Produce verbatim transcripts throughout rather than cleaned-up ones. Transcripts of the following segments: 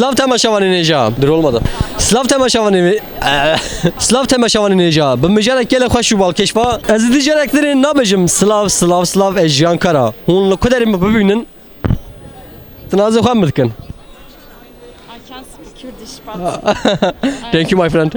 Silav temaşevanên hêja. Dur olmadı. Silav temaşevanên hê-, Silav temaşevanên hêja. Bi mijarek gelek xweş û balkêş va. Ez ê di carek dinê nabêjim silav, silav, silav, ez Jiyan Kara. Hûn li ku derê min bibînin? Tinazê xwe min dikin. I can't speak Kurdish, but Thank you, my friend.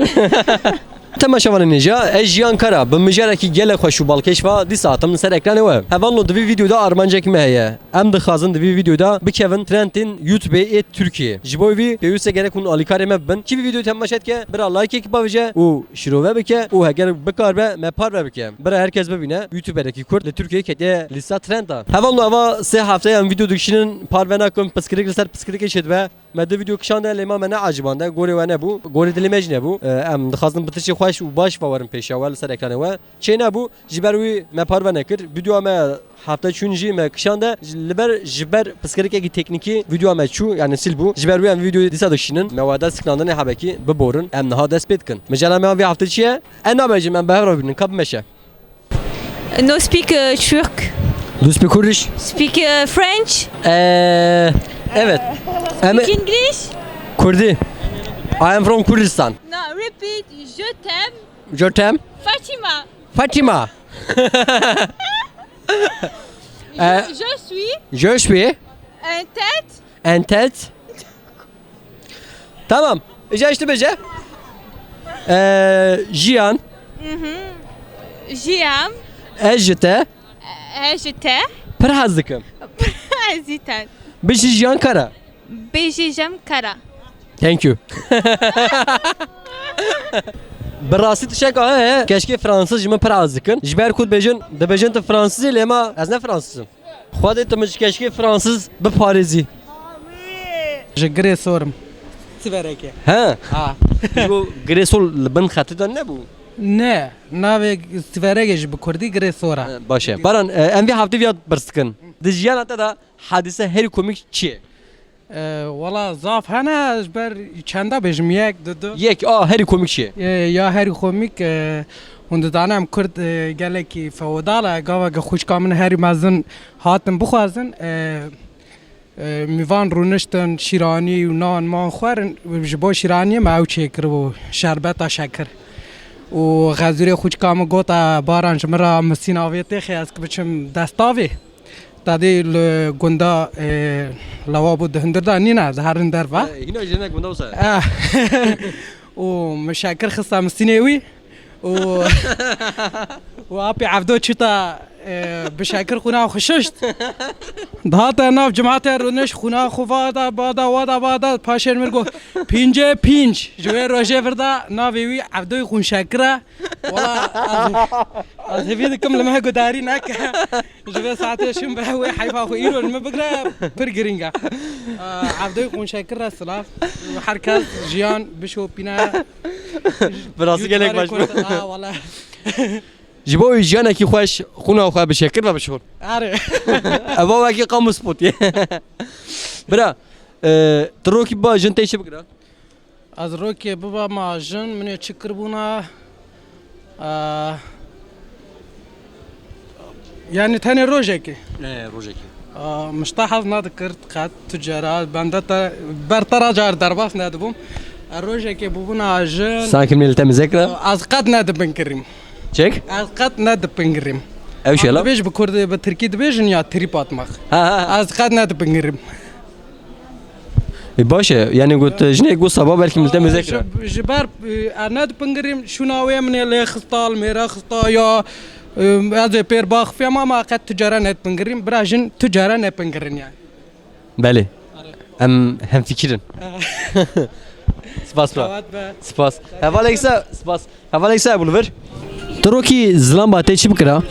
Temaşevanên hêja, ez Jiyan Kara, bi mijarekî gelek xweş û balkêş va dîsa hatim li ser ekranê we. Hevalno, di vî vîdyoda armancek me heye. Em dixwazin di vî vîdyoda bikevin trendên YouTube ê Tirkiyê. Ji bo vî pêwîst e gerek hûn alîkarê me bibin. Kî vî vîdyoyê temaşe dike, bira likeekî bavêje û şirove bike û heger bikarbe me parve bike. Bira her kes bibîne, YouTuberekî Kurd li Tirkiyeyê ketiye lîsta trenda. Hevalno, eva sê hefte ye em vîdyo dikişînin, parve nakin, piskirik li ser piskirikê çêdibe. Me du vîdyo kişande, lê ma me neecibande, gorê we nebû, gorê dilê me jî nebû. Em dixwazin bi tiştê xweş û baş ve werin pêşiya we li ser ekranê we. Çê nebû, ji ber wî me parve nekir. Vîdyoya me hefte çûn jî me kişande, ji, li ber, ji ber piskirikekî teknîkî vîdyoya me çû, yani sil bû. Ji ber wî em vîdyoyê dîsa dikişînin. Me wada siknandinê hebekî biborin, em niha dest pê dikin. Mijara me ya vê hefte çi ye? Ez nabêjim, em bi hev re bibînin, ka bimeşe. No speak, uh, Turk. Do you speak Kurdish? Speak, uh, French. Ee, evet. Em Speak English. Kurdi. I am from Kurdistan. No, repeat. Je t'aime. Je t'aime. Fatima. Fatima. Euh, Je, je suis je suis en tête. En tête. Tamam. Îca işte bêje. Ee, Jiyan. Jiyan. Ez ji te. Ez ji te. Pir hez dikim. Pir hez dikim. Bijî Jiyan Kara. Bijî Jiyan Kara. Thank you. Bi rastî tiştek a heye, keşkê Fransız ji min pir hez dikin. Ji ber ku dibêjin, dibêjin tu Fransız î, lê ma ez ne Fransız im. Xwedê tu min ji keşkê Fransız biparêzî. Ji Girê Sor im. Sivereke. He. Ha. Ji bo Girê Sor li bin xetê de nebû? Ne. Navê Sivereke jî bi kurdî Girê Sor e. He, baş e. Baran, e, em vî heftê viya pirs dikin. Di jiyana te de hadise herî komîk çi ye? E, wala zaf hene, ji ber çenda bêjim, yek, du, du. Yek, a, herî komîk çi ye? E, ya herî komîk, e, hûn didane em Kurd, e, gelekî feodal e, gava ke xwişka min herî mezin hatin bixwazin, e, e, mîvan rûniştin, şîranî û nan man xwerin, ji bo şîraniyê me ew çêkiribû, şerbeta şekir. Û xezûrê xwişka min gota, Baran ji min re misîna vê têxê, ez ki biçim destavê. Tadê li gunda, e, lewabû di hundir de nîne, diherin derve. E, hîna jêne gunda wisa. Eh. Û min şekir xista misînê wî. Û, û apê Evdo çita, e, bi şekir xwîna xwe şişt. Dihate nav cimatê rûniş xwîna xwe vada, bada, wada, bada. Paşê min got, "Pîncê pînc." Ji wê rojê vir de navê wî Evdoyê Xwînşekir e. Wala, ez, ez hêvî dikim li me gudarî neke. Ji vê saetê şim be wê heyfa xwe îro li min bigre, pir girîng e. Aa, Evdoyê Xwînşekir re silav. Her kes jiyan bişopîne. Bi rastî gelek baş bû. Aa, wala. Ji bo wî jiyanekî xweş, xwîna xwe bi şekir ve bişon. Are. Eva wekî kamu spot ye. Bira, e, tu rokî ba jin tê çi bikira? Ez rokê bibama jin, min ê çi kiribûna? Aa, yani tenê rojekê. E, rojekê. Aa, min ji te hez nedikir qet tu cara, bende te, ber te re car derbas nedibûm. E, rojekê bûbûna jin. Sanki min li te mizek re? Ez qet nedibingirîm. Çek? Ez qet nedibingirîm. Ew şela? Dibêj bi kurdî, bi tirkî dibêjin ya trip atmak. Ha, ha, ha. Ez qet nedibingirîm. E, baş e, yani got, jinê got saba belkî min li te mizek re. Ji, ji ber, e, ez nedibingirîm, şûna wê min ê lê xista, li mêre xista ya, e, ez ê pêr baxifiyam ama qet tu cara nedibingirîm, bira jin tu cara nepingirin yani. Belê. Em hemfikir in. Spas bira. Selamet be. Spas. Hevalek se, spas. Hevalek se bû li vir. Tu rokî zilam ba tê çi bikira?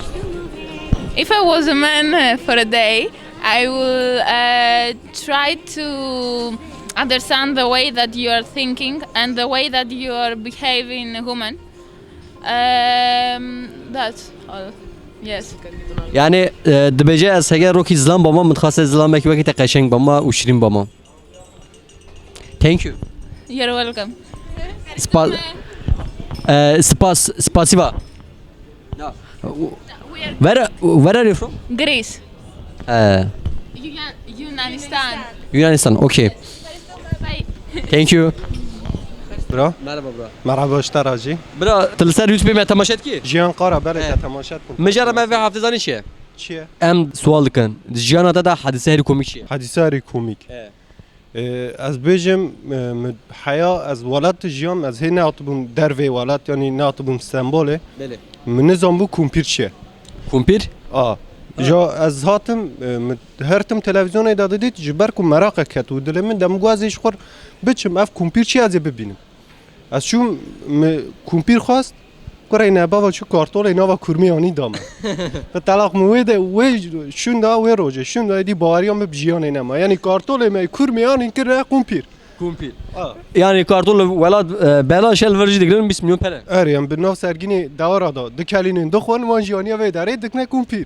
If I was a man, uh, for a day, I will, uh, try to understand the way that you are thinking and the way that you are behaving a woman. Um, that's all. Yes. Yani, e, dibêje ez heger rokî zilam bama, min dixwase zilamekî wekî te qeşeng bama û şirîn bama. Thank you. You're welcome. Spa-, e, spas, spasiba. No. Where, where are you from? Greece. E. Yunan-, Yunanistan. Yunanistan, okay. Bye. Thank you. Bro. Merhaba bro. Merhaba, ji te re jî. Bro, tu li ser YouTube me temaşe dikî? Jiyan Qara, belê He. te temaşe dikim. Mijara me vê hefte zanî çi ye? Çi ye? Em sual dikin. Jiyana te de hadise herî komîk çi ye? Hadise herî komîk. He. Ee, ez bêjim, e, min heya ez welat jiyam, ez hê nehatibûm dervê welat, yanî nehatibûm Stenbolê. Belê. Min nizanbû kumpîr çi ye. Kumpîr? A. Ja ez hatim, e, min her tim televizyonê de didît, ji ber ku meraqek ket û dilê min de min got ez ê ji xwe biçim, ev kumpîr çi ye, ez ê bibînim. Ez çûm, min kumpîr xwest, kurê ne bava çû kartolê nava kurmiyanî da min. Bi telaq min wê de, wê şûnda, wê rojê şûnda, êdî baweriya min bi jiyanê nema. Yanî kartolê me kurmiyanî kirine kumpîr. Kumpîr. A. Yani kartol welat e, belaş el vir jî digirin bîst milyon pere. Erê, em bi nav sergînê dewara da dikelînin dixwin, wan jiyaniya vê derê dikine kumpîr.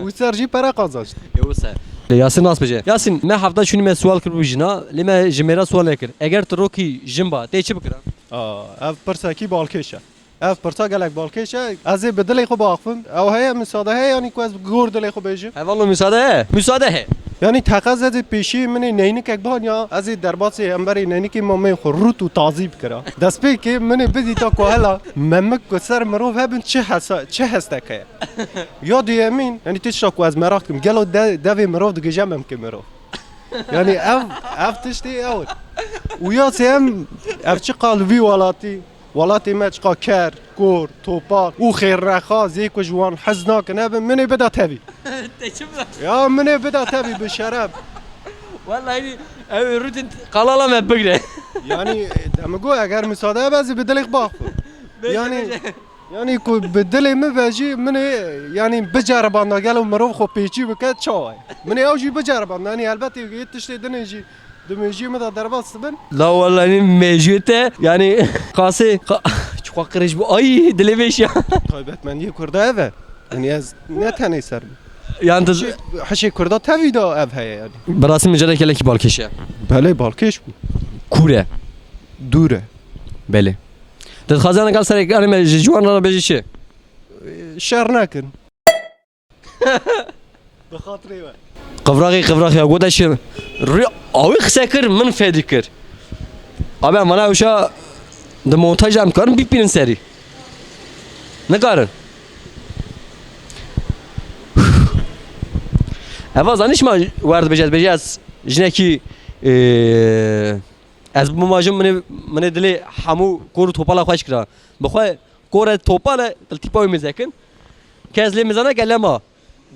Û ser jî pere qazanç. Ê wisa. Yasin nas bêje. Yasin, me hefta şûnî me sual kir bû jina, lê me ji mêra sual nekir. Eger tu rokî jin ba, tê çi bikira? Aa, ev pirsekî balkêş e. Ev pirsa gelek balkêş e. Ez ê bi dilê xwe biaxivim. Ew heye, misade heye, yanî ku ez bi gor dilê xwe bêjim. Hevalno misade he? Misade he. Yanî teqez ez ê pêşî min ê neynikek bihaniya, ez ê derbasê hemberê neynikê mameyê xwe rût û tazî bikira. Destpêkê min ê bidîta ku hela memik ku ser mirov hebin çi hesa, çi hestek heye. Ya duyemîn, yanî tişta ku ez meraq dikim, gelo de, devê mirov digije memkê mirov. Yanî ev, ev tiştê ew in. Û ya sêyem, ev çiqa li vî welatî, welatê me çiqa ker, kor, topal û xêrnexwaz yê ku ji wan hez nakin hebin, min ê bida tevî. Te çi bira? Ya min ê bida tevî bi şeref. Wallahî ew rûtin qalala me bigre. Yanî demigo eger misade be ez ê bi dilê xwe baxim. Yanî, yanî ku bi dilê min ve jî min ê yanî biceribanda gelo mirov xwe pêçî bike çawa ye? Min ê ew jî biceribanda. Yanî helbetî yê tiştê dinê jî di mejiyê min de derbas dibin. La wallahî mejiyê te yani qasê qa- çiqa qirêj bû ay dilê vêşiya. Taybetmendiyê Kurda ev e. Yanî ez ne tenê ser bim. Yani tu Hişê, hişê Kurda tevî de ev heye yanî. Bi rastî mijarek gelekî balkêş e. Belê balkêş bû. Kûr e. Dûr e. Belê. Tu dixwazî ana gel serek anî me ji ciwan re bêjî çi? Şer nekin. Bi xatirê we. Qivraxê qivraxê ya gote çi? Rê awî qise kir min fedî kir. Abi em vana uşa di montaj em karin bipînin serî. Nikarin. Eva zanîş ma wer dibêje, dibêje ez jinekî, e, ez bûma jin minê, minê dilê hemû kor û topala xweş kira. Bi xwe kor e topal e, li tîpa wî mêzekin. Kes lê mêzane gelema.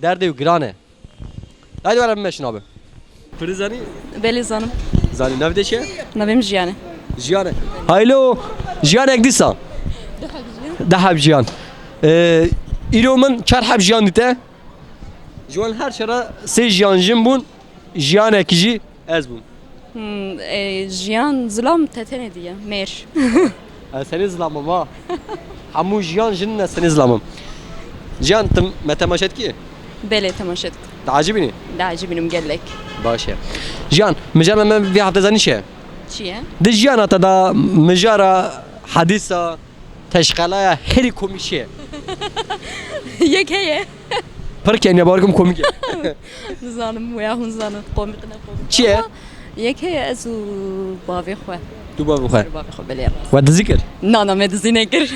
Derdê wî giran e. Haydi were bimeşin abi. Piri zanî? Belê zanim. Zanî navê te çi ye? Navê min Jiyane. Jiyane. Haylo. Jiyanek dîsa. Deheb jiyan. Ee, îro min çar heb jiyan dîte. Ji wan her çara sê jiyan jin bûn. Jiyanek jî ez bûm. Hmm, e, jiyan zilam te tenê diye. Mêr. Ez tenê zilam im ha. Hemû jiyan jin in, ez tenê zilam im. Jiyan, tu me temaşe dikî? Belê temaşe dikim. Diacibînî? Diacibînim gelek. Baş e. Jiyan, mijara me vê hefte zanî çi ye? Çi ye? Di jiyana te de mijara, hedîsa, teşqelaya herî komîk çi ye? Yek heye. Pir keniya bawer kim komîk e. Nizanim wê ya hûn zanin. Komîk ne komîk. Çi ye? Ama yek heye ez û bavê xwe. Tu bavê xwe. Bavê xwe belê. We dizî kir? Na na me dizî nekir.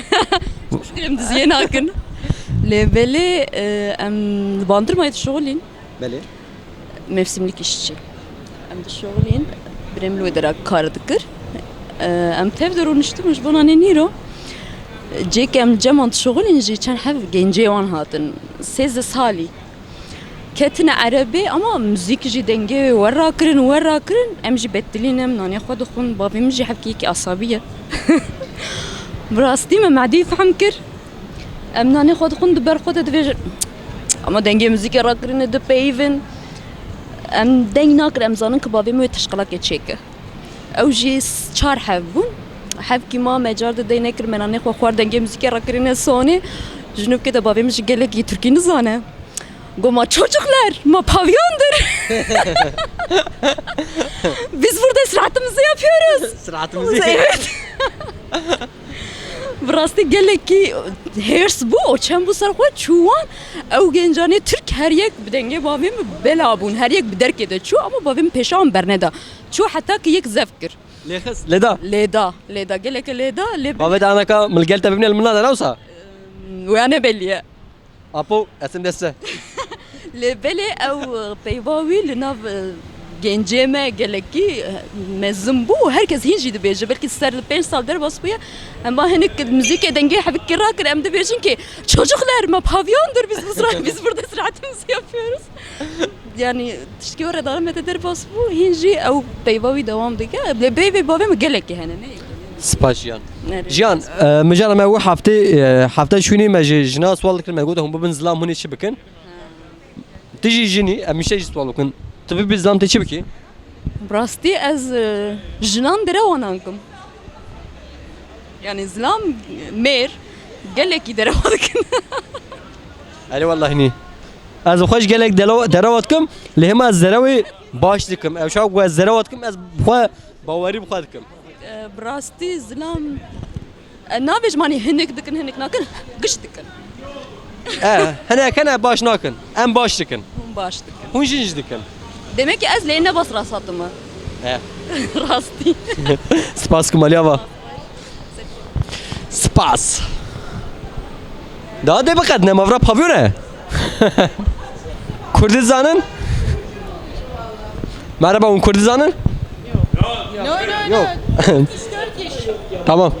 Em diziyê nakin. Lê belê e, em li Bandırmayê dişixulîn. Belê. Mevsimlik işçi. Em dişixulîn. Birê min li wê dera kar dikir. E, em tev de rûniştibûn ji bo nanê nîro. Cêk em li ceman dişixulîn jî çend hev gencê wan hatin. Sêzdeh salî. Ketine erebê ama muzîk jî dengê wê wer rakirin, wer rakirin. Em jî betilî ne, em nanê xwe dixwin. Bavê min jî hevkî yekî asabî ye. Bi rastî me medî fehm kir. Em nanê xwe dixwin di ber xwe de dibêjin. Ama dengê muzîkê rakirine dipeyivin. Em deng nakin, em zanin ki bavê min wê teşqelakê çêke. Ew jî s- çar hev bûn. Hevkî ma me car de dey nekir, me nanê xwe xwar dengê muzîkê rakirine sonê. Jinûkê de bavê min ji gelekî tirkî nizane. Got ma çocuklar, ma pavyondur. Biz burada sıratımızı yapıyoruz. Sıratımızı. Evet. Bi rastî gelekî hêrs bû, o çend bû ser xwe çû wan. Ew gencanê Tirk her yek bi dengê bavê min bela bûn. Her yek bi derkê de çû ama bavê min pêşa wan berneda. Çû heta ki yek zef kir. Lê xist, lê da. Lê da, lê da, geleke lê da, lê Bavê de anaka mil gel te bibîne li min nade, ne wisa? Wê ne belî ye. Apo, esim deste. Lê belê ew peyva wî li nav, e, gencê me gelekî, e, mezin bû û her kes hîn jî dibêje. Belkî ser li pênc sal derbas bûye. Em va hinek muzîkê dengê hevikî rakir, em dibêjin ki, "Çocuklar, ma pavyondur, biz, biz, biz burada istirahatımızı yapıyoruz." Yani tiştkî were dara me te derbas bû, hîn jî ew peyva wî dewam dike. Lê peyvê bavê min gelekî hene, ne? Spas Jiyan. Nerê? Jiyan, e, mijara me wî heftê, e, hefte şûnî me ji jina sual dikir, me got hûn bibin zilam hûn ê çi bikin? Ti jî jinî, em mişe jî sual bikin. Tu bibî zilam tê çi bikî? Bi rastî ez, e, jinan derewa nakim. Yani zilam mêr gelekî derewa dikin. Erê wellahî nî. Ez xwe ji gelek delo-, derewa dikim, lê hema ez derewê baş dikim. Ew şaw ku ez derewa dikim, ez xwe bawerî bi xwe dikim. E, bi rastî zilam, e, nabêjim, hani hinek dikin, hinek nakin, giş dikin. E, hinek hene baş nakin. Em baş dikin. Hûn baş dikin. Hûn jin jî dikin. Demek ki ez lê ne bas rast hatime. E. Rastî. Spas ku maliya va. Spas. Daha de biqet ne mavra pavyon e. Kurdî zanin? Merhaba, hûn Kurdî zanin? No, no, no. Yok. It's Turkish. Tamam.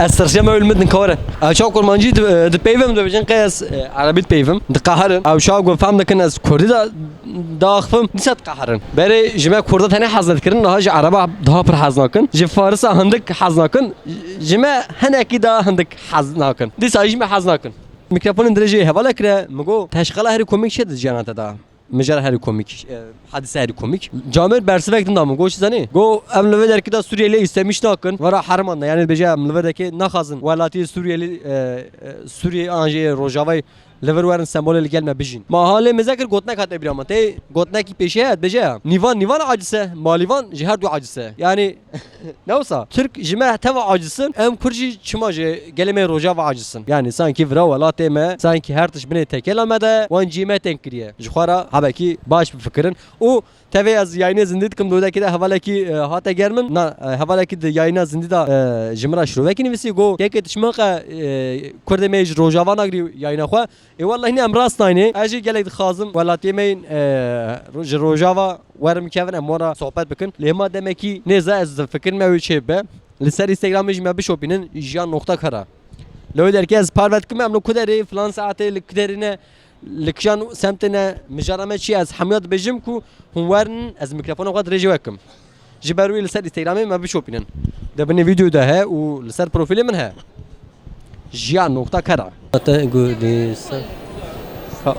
Ez tirşe me ölmedin kawre. Ew çaw kurmancî di, di peyvim dibêjin qey ez, e, erebî dipeyvim. Diqeherin. Ew çaw ku fem dikin ez kurdî da, daxifim. Dîsa diqeherin. Berê ji me kurda tenê hez nedikirin. Niha ji ereba daha pir hez nakin. Ji farisa hindik hez nakin. Ji me hinekî daha hindik hez nakin. Dîsa ji me hez nakin. Mikrofonên dirêjê hevala kire, min got, "Teşqala herî komîk çi di jiyana te de?" Mijara herî komîk, e, hadise herî komîk. Camêr bersivek din da min, got, "Çi zanî?" Got, "Em li vê derkê de Sûriyelî îstemîş nakin, vera heriman de." Yani dibêje, "Em li vê derkê naxwazin welatiyê Sûriyelî, e, e, Sûriyê an jî Rojavayê li vir werin Stenbolê li gel me bijîn." Ma halê mêze kir, gotinek hate bîra min. Tê gotinekî pêşî heye, dibêje, "Nîvan nîvan aciz e, malîvan ji her du aciz e." Yani Ne wisa? Tirk ji me teva aciz in, em Kurd jî çima ji gelê me Rojava aciz in? Yani sankî vira welatê me, sankî her tişt binê tekela me de, wan cî me teng kiriye. Ji xwe re hebekî baş bifikirin. Û tevê ez yayînê zindî dikim, dodekî de hevalekî, e, hate ger min. Na, e, hevalekî di yayîna zindî de, e, ji min re şirovekî nivîsî, got, "Kekê tu çima qe, e, Kurdê me ji Rojava nagirî yayîna xwe?" Ê wellahî ne em rast nayînê. Ez jî gelek dixwazim welatiyê me yên, e, ro-, ji Rojava werin bikevin, em wan re sohbet bikin. Lê hema demekî nêze ez difikirim ew ê çê bibe. Li ser Instagramê jî me bişopînin, jiyan noqta kara. Li wê derkê ez parve dikim, em li ku derê, filan saetê, li ku derê ne, li kijan semtê ne, mijara me çi ye, ez hemûya dibêjim ku hûn werin, ez mikrofona xwe dirêjê we kim. Ji ber wî li ser Instagramê me bişopînin. Di binê vîdeo de he û li ser profîlê min he. Jiyan noqta kara. Te gudî ser. Ka-,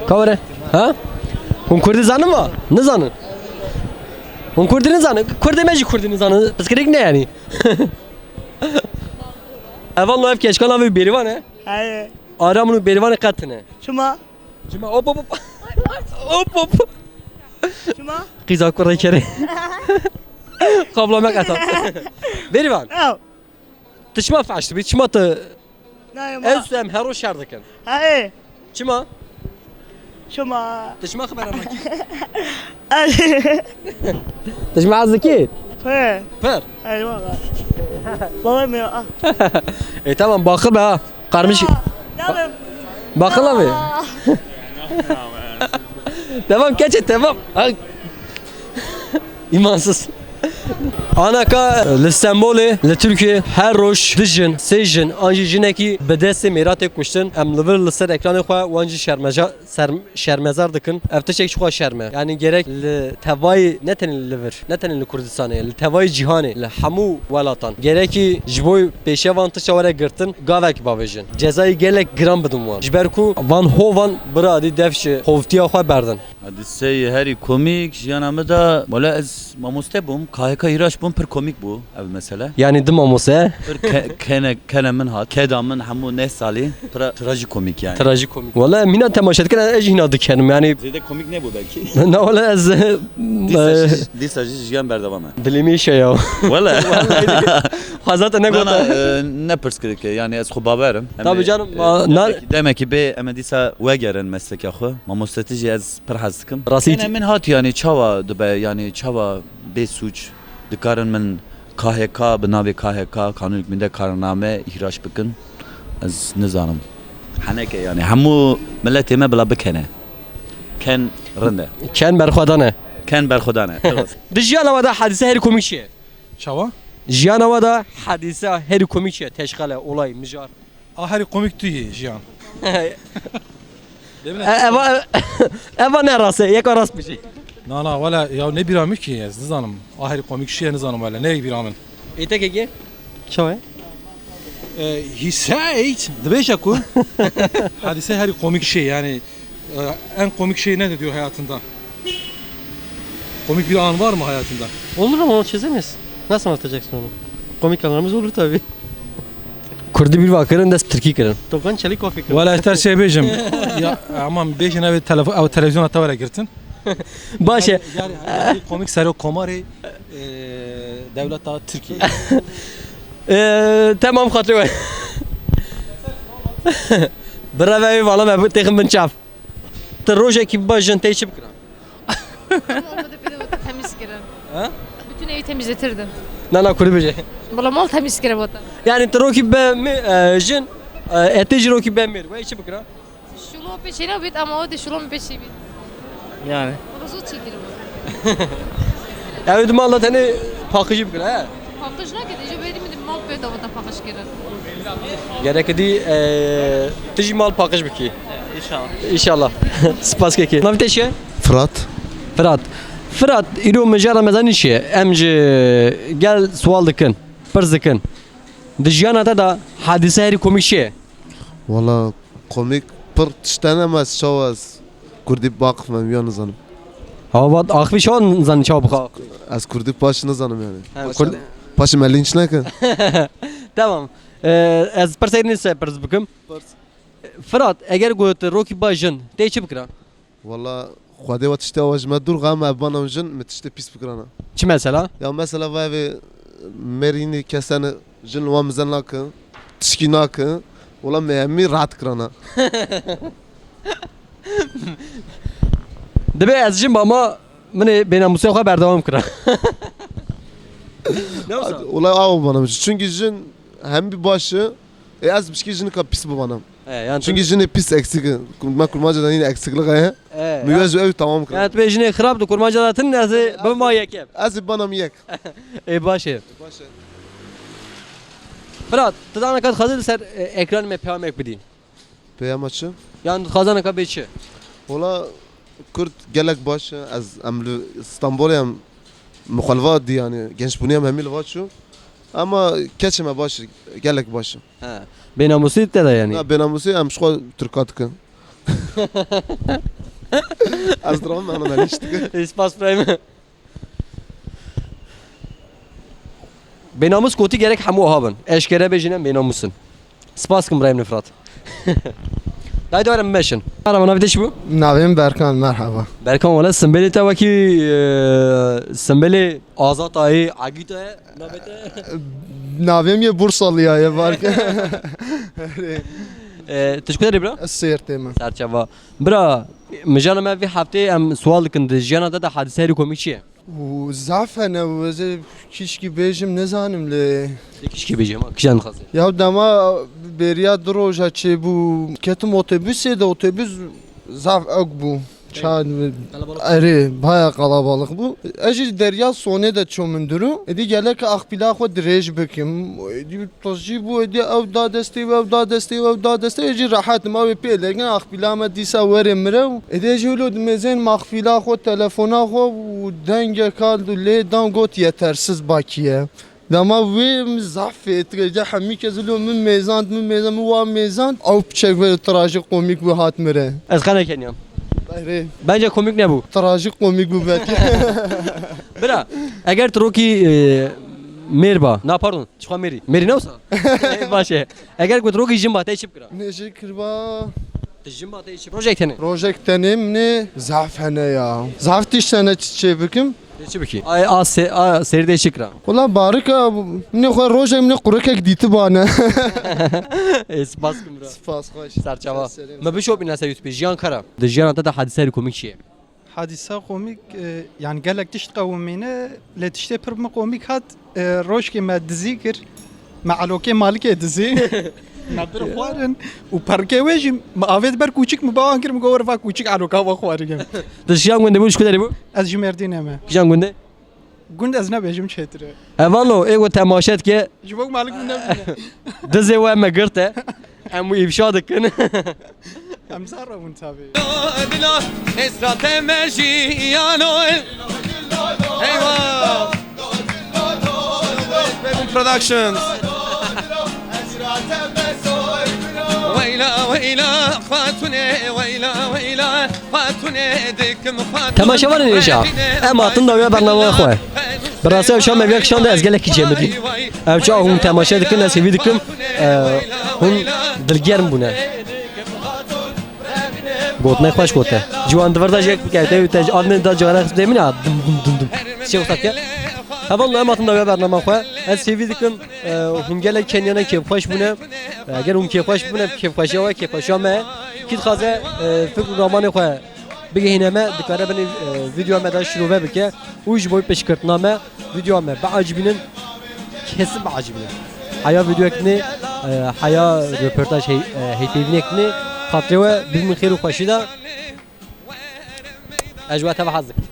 ka were? Ha? Hûn Kurdî zanin va? Nizanin. Hûn Kurdî nizanin? Kurdê me jî Kurdî nizanin. Pirsgirêk ne yani? Evan lo ev keşkala ve bêrîvan e? Heye. Ara min û bêrîvanê qet tune. Çima? Çima? Hop, hop, hop. Hop, hop. Çima? Qîza kurê kerê. Qabla me qeta. Bêrîvan. Ew. Tu çima faş dibî? Çima tu... Nayê ma. Ez em her roj şer dikin. Ha, ê. Çima? Çima? Tu çima xebera nakî? Ez. Tu çima ez dikî? Pir. Pir. Eyvallah. Baba mi? Ah. E, tamam, bakır be ha. Karmış. Aa, ne yapayım? Bakır abi. Aa. Tamam, keçe, tamam. Ha. Îmansız. Anaka li Stenbolê, li Tirkiyê her roj du jin, sê jin, an jî jinekî bi destê mêra tê kuştin. Em li vir li ser ekranê xwe wan jî şermeca-, ser-, şermezar dikin. Ev tiştek çiqas şerm e. Yani gerek li tevayê ne tenê li vir, ne tenê li Kurdistanê, li tevayê cîhanê, li hemû welatan. Gerekî ji bo pêşe van tişta were girtin, gavek bavêjin. Cezayê gelek giran bidin wan. Ji ber ku van hovan bira dî dev ji hovtiya xwe berdin. Hadiseyê herî komîk jiyana min de, wala ez mamoste bûm, K H K Hîraş bûm, pir komîk bû ev mesele. Yani di mamoste? Pir ke-, kene, kene min hat, keda min hemû neh salî, pira trajikomîk yani. Trajikomîk. Wala em hîna temaşe dikin, ez jî hîna dikenim yani. Zêde komîk nebû belkî. Na wala ez, Dîsa e, jî, dîsa jî jiyan berdewam e. Dilê min şe ya. Wala. Xwazata ne Na, na, gota. E, ne pirsgirêk e, yani ez xwe bawerim. Em Tabii ê, canım, e, ma-, na- demekî, demekî bê em ê dîsa wegerin mesleka xwe. Mamostetî jî ez pir hez Rastî Yine min hat yani çawa dibe yani çawa bê sûc dikarin min K H K bi navê K H K kanûnek min de karname îhraç bikin. Ez nizanim. Heneke yani hemû miletê me bila bikene. Ken rinde. Ken berxwedan e. Ken berxwedan e. Evet. Di jiyana we de hadîse herî komîk çi ye? Çawa? Jiyana we de hadîse herî komîk çi ye? Teşqele, olay, mijar. A herî komîk tu yî jiyan. E, eva, eva ne rast e, yeka rast bijî. Na na wele ya ne bîra min kî ez nizanim. A herî komîk şiye nizanim wele. Ne bîra min. Êtekekê? Çawa ye? E, he said, dibêje ku hadîse herî komîk şey yani, e, en komik şey nedir diyor hayatında? Komik bir an var mı hayatında? Olur ama onu çözemeyiz. Nasıl anlatacaksın onu? Komik anlarımız olur tabii. Kurdî bîr va kirin, dest bi tirkî kirin. Dokan Çelikov fikir. Wala ez ter şey bêjim. Ya, aman bêjin ev telefon, ev televizyona te were girtin. Baş e. Yani, yani komik serok komarê, e, dewleta Tirkiye. E, tamam, xatirê we. Bireve wî vala me têxin bin çav. Ti rojekî biba jin tê çi bikira? Olmadı bir de temiz girer. Ha? Bütün evi temizletirdim. Na na kurdî bêje. Valla mal temiz girer vata. Yani ti rokî be mi, e, jin, e, etê jî rokî be mêr. Wê çi bikira? Şulo pê şey ne bit ama o de şulo pê şey bit. Yani. Rozu çekir bu. Ev di mal da tenê paqijî bikira he? Paqij nake de, jo bêdî min de mal pê da vata paqij kirin. Gerek dî, e, tu jî mal paqij bikî. İnşallah. İnşallah. Spas kekê. Navê te çi ye? Fırat. Firat. Firat, îro mijara me zanî çi ye? Em ji gel sual dikin, pirs dikin. Di jiyana te de hadîse herî komîk çi ye? Wala komîk pir tişt hene, me ez çawa ez kurdî baqif me ya nizanim. Hawa vat axivî çawa zanî çawa bixa? Ez kurdî paş nizanim yani. Ha, Paş, kurd- paşê me lînç neke. Tamam. Ee, ez pirsek nîse pirs bikim. Firat, eger got rokî ba jin, tê çi bikira? Wala Xwedê we tiştê awa ji me dûr xa, me ev bana jin, me tiştê pîs bikirana. Çi mesela? Ya mesela vay vê mêrînî kesene jin li wan mize nake, tişkî nake, wala me hemî rahat kirana. Dibê ez jin bama min ê bênamûsê xwe berdewam kira. Ne wisa? Wala awa bana jin. Çünkü jin hemî baş e, e ez bişkî jinika pîs bibanim. E, yani Çünkü jinê pîs eksik e. Me kurmanca da yine eksiklik e. E, Miyaz ev tamam kırın. Yani tu bê jinê xirab di kurmanca da tin ez ê bima yekem. Ez bana mi yek. E, baş e. Baş e. Firat, tu dana kat xazil ser, e, ekran me peyamek bidî. Peyama çi? Yani xazana ka bê çi? Ola Kurd gelek baş e. Ez em li İstanbul em muxalva di yani. Gençbûnî em hemî li va çû. Ama keçê me baş e. Gelek baş e. He. Bênamûsî te de yani. Na bênamûsî em ji xwe Tirka dikin. Ez diram me ana me nişt dikin. Spas birayê min. Bênamûs kotî gerek hemû aha bin. Eşkere bêjin em bênamûs in. Spas kim birayê min Firat. Dayê dawere min meşin. Merhaba, navê te çi bû? Navê min Berkan, merhaba. Berkan, wele simbêlê te wekî, e, simbêlê Azatayê, Agîtayê, navê te? Navê min yê Bursalıya ye, Berkan. E, tu ji ku derê bira? Ez Sêrtê me. Serçava. Bira, mijana me vê heftê em sual dikin, di jiyana te de hadîse herî komîk çi ye? Û zaf hene û ez ê kişkî bêjim nizanim lê. Lê kişkî bêjim, ha, kîjan dixwaze? Ya dema bêriya du roja çêbû, ketim otobusê de, otobus zaf ewk bû. Ça-, Kalabalık. Erê, baya qalabalık bû. Ez jî derya sonê de çûm min dûr û êdî gelek axpîla xwe dirêj bikim. Êdî Tijî bû, êdî ew da destê wî, ew da destê wî, ew da destê wî, jî rehet im, ew ê pê lekin axpîla me dîsa werê mire û êdî jî wilo dimêzên maxfîla xwe, telefona xwe û dengeka lê dan got yetersiz bakiye. Dema wê min zaf fêt kir, êdî hemî kes wilo min mêzand, min mêzand, min wa mêzand, ew piçek wê trajik komîk wî hat mire. Ez xene keniyam. Erê. Bence komik nebû. Trajik komîk bû belkî. Bira, eger tu rokî, e, mêr ba, na pardon, çixwa mêrî. Mêrî ne wisa? E, baş e. Eger ku tu rokî jin ba, te çi bikira? Nê jê kirba. Tu jin ba, te çi? Rojek tenê. Rojek tenê min ê zaf hene ya. Zaf tişt hene çi çê bikim. Te çi bikî? Ay, a, se, a, sêrdê çi kira? Wala barika, min ê xwe rojek min ê qurikek dîti bane. E, spas kim bira. Spas xweş. Serçava. Selam. Me bişopîne ser YouTube, jiyan kara. Di jiyana te de hadîse herî komîk çi ye? Hadîsa komîk, e, yani gelek tişt qewimîne, lê tiştê pir min komîk hat, e, rojkê me dizî kir. Me elokê malikê dizî. Me bir xwarin û perkê wê jî me avêt ber kûçik, mi bawan kir, mi got, "Were va kûçik eloka va xwarin." Tu ji yan gundê bû, ji ku derê bû? Ez ji Mêrdînê me. Kijan gundê? Gund ez nebêjim çêtir e. Hevalo, ê ku temaşe dike. Ji bo malik min nebîne. Dizê we me girte. Em wî îfşa dikin. Em zar rabûn tabii. Dila, esrate me jiyano. Eyvah. Productions. Weyla, weyla, xatune, weyla, weyla, xatune, dikim xatune. Temaşevanên hêja, em hatin dawiya bernama xwe. Bi rastî ew şam me vêya kişande ez gelekî cemidî. Ew çawa hûn temaşe dikin, ez hêvî dikim, e, hûn dilgerm bûne. Gotinê xweş gote. Ciwan di vir de jêk bike, te, te ji alnê da cigara xistê min a, dim, dim, dim, dim. Çi wexta ke? Hevalno, em hatin dawiya bernama xwe. Ez hêvî dikim, e, hûn gelek Kenyana kêfxweş bûne. E, eger hûn kêfxweş bûne, kêfxweşiya we, kêfxweşiya me. Kî dixwaze, e, fikr û ramanê xwe bigihîne me, dikare binê, e, vîdyoya me de şirove bike û ji bo pêşkirtina me, vîdyoya me biacibînin, kesin biacibînin. Heya vîdyoyek nê, e, heya röportaj hey-, e, heypeyvînek nê, xatirê we bibînin xêr û xweşî de. Ez ji we teva hez dikim.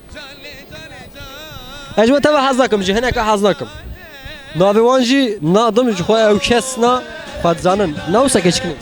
Ez ji we teva hez nakim, ji hineke hez nakim. Navê wan jî nadim, ji xwe ew kes na xwe dizanin. Ne wisa keçikine.